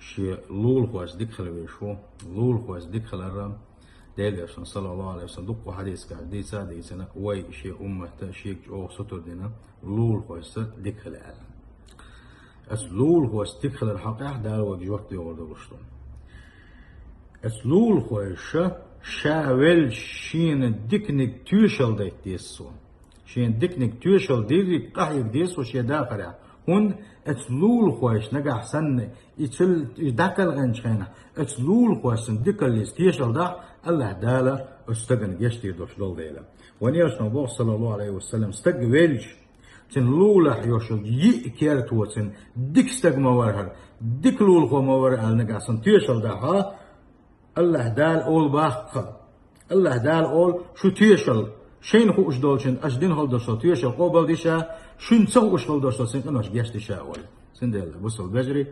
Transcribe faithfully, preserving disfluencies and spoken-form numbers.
Шен лулахошца дика хила везаш ву. Лулахошца дика хилар, Делан Элчано, саллаллаху Ӏалайхи ва саллам, дуккха хьадисашкахь дийца а дийцина, вай шен уммат шега чӀогӀа сутара дина, лулахошца дика хила аьлла. Оцу лулахошца дика хилар хьокъехь Дала вайга жоп доьхур долуш ду. Оцу лулахоша ша велча шена диканиг тоьшалла дайта деза цо. Шена диканиг тоьшалла дерриг къахьега деза цо шен дахарехь. ХӀунда аьлча лулахоша нагахь санна и цул, и дӀакхелхинчу хенахь, оцу лулахошна дикаллица тоьшалла дахь, АллахӀ Дала оцу стагана гечдийр долуш долу дела. Вайн Элчано боху, саллаллаху Ӏалайхи ва саллам, стаг велча, цуьнан лулахь йолчу йиъ керто цуьнан дика стаг ма вара хӀара, дика лулахо ма вара аьлла нагахь санна тоьшалла дахь, АллахӀ Дала олу баккха. АллахӀ Дала олу: шу тоьшалла, шайна хууш долчунна аша дина хила долуш долу тоьшалла къобал ди ша, шуна ца хууш хила долуш долу цуьнан къинош гечди ша олу. Цундела, бусалба вежарий,